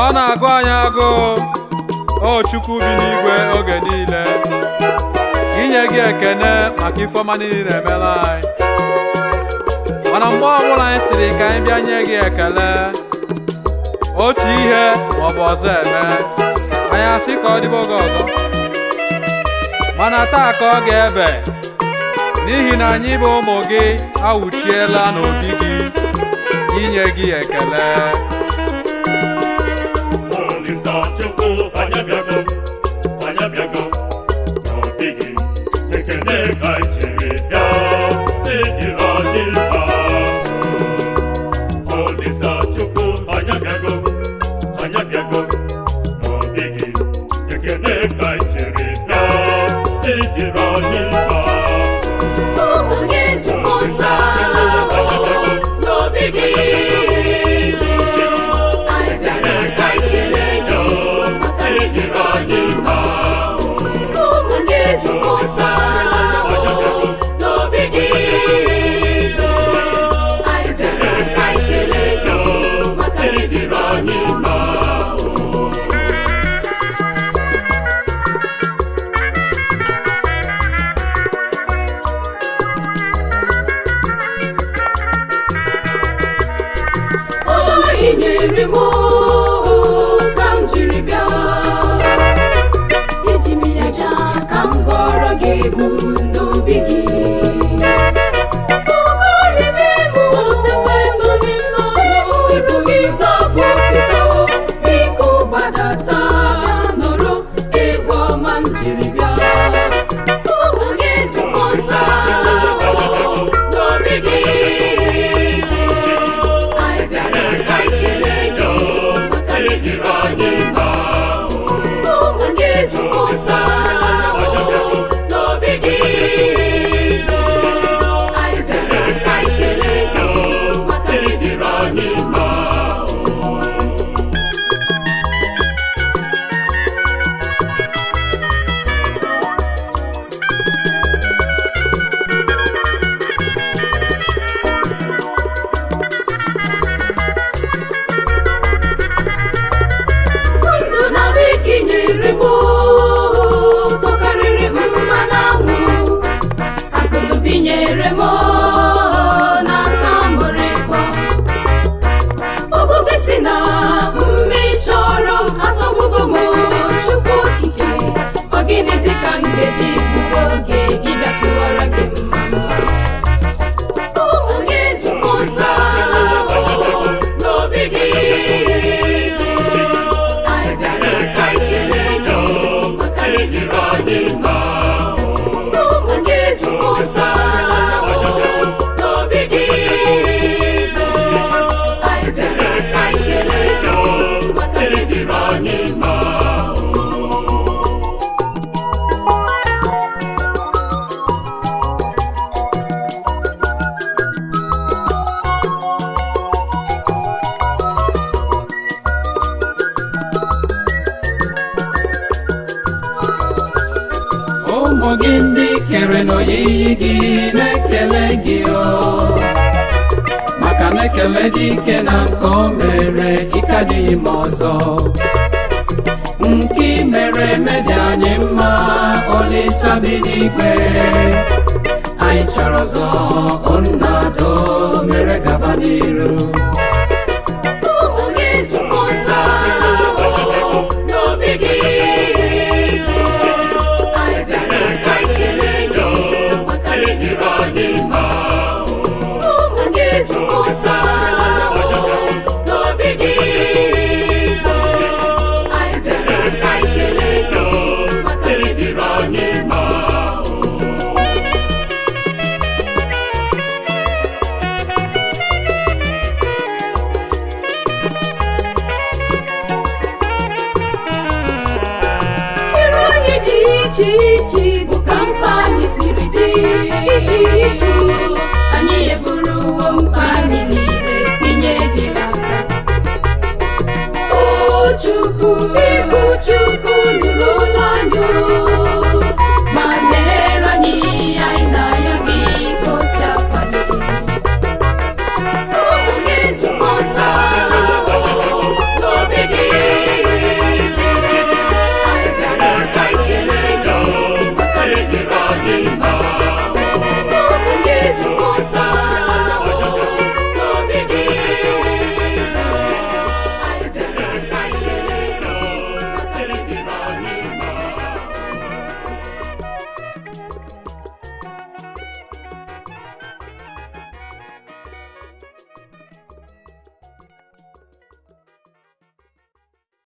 Ọ na-agụ anyị agụụ, o Chukwu bi n'igwe oge niile, inye gị ekene maka ife ọma niile ị na-emela anyị. Mana mgbe ọbụla anyị siri ka anyị bịa nye gị ekele, otu ihe maọbụ ọzọ eme, anyị asị ka ọ dịbe oge ọzọ. Mana taa ka ọ ga-ebe, n'ihi na anyị bụ ụmụ gị awụchiela n'obi gị inye gị ekele. Olisa Chukwu, anyị abịago, anyị abịago n'obi gị. Ekele ka anyị jiri bịa, ịdịrị anyị mma. Olisa Chukwu, anyị abịago, anyị abịago n'obi gị. Ekele ka anyị jiri bịa, ịdịrị anyị mma. Ụmụ gị zukọtara n'obi gị. Anyị bịara ka anyị kelee gị maka na ịdịrị anyị mma. Ụmụ gị zukọtara n'obi gị. Anyị bịara ka anyị kelee gị maka na ịdịrị anyị mma. Ụlọ ị nyere m oo, ka m jiri bịa iji m ya jaa ka m gụọrọ gị egwu n'obi gị. Ogoghị m ịbụ otito etoghị m n'ọnụ, ịbụ gị ga-abụ otito. Biko gbadata nụrụ egwu ọma m jiri bịa. Ụmụ gị zukọtara n'obi gị. Anyị bịara ka anyị kelee gị maka na ịdịrị anyị mma. Ụmụ gị zukọtara n'obi gị. Anyị bịara ka anyị kelee gị maka na ịdịrị anyị mma. Ndụ na ahụike nyere m oo, tọkarịrị mmanụ anwụ. Akụnụbi nyere m oo, na-atọ mụrịkpọ. Ọgụgụ si na mme chọrọ atọgbugo m oo, Chukwu okike. Ọ gịnịzi ka m ga-eji gbuo oge ịbịa tụọrọ gị mma mma? Ụmụ gị zukọtara n'obi gị. Anyị bịara ka anyị kelee gị maka na ịdịrị anyị mma. Ụmụ gị zukọtara n'obi gị. Anyị bịara ka anyị kelee gị maka na ịdịrị anyị mma. Ụmụ gị ndị kere n'oyiyi gị na-ekele gị o, maka na ekele dị ike na nke o mere ike adịghị m ọzọ. Nke i mere eme dị anyị mma, Olisa bi n'igwe. Anyị chọrọ ọzọ, Nnado mere gaba n'iru. Ụmụ gị zukọtara n'obi gị. Anyị bịara ka anyị kelee gị maka na ịdịrị anyị mma. Ụmụ gị zukọtara n'obi gị. Anyị bịara ka anyị kelee gị maka na ịdịrị anyị mma. Iru anyị dị iche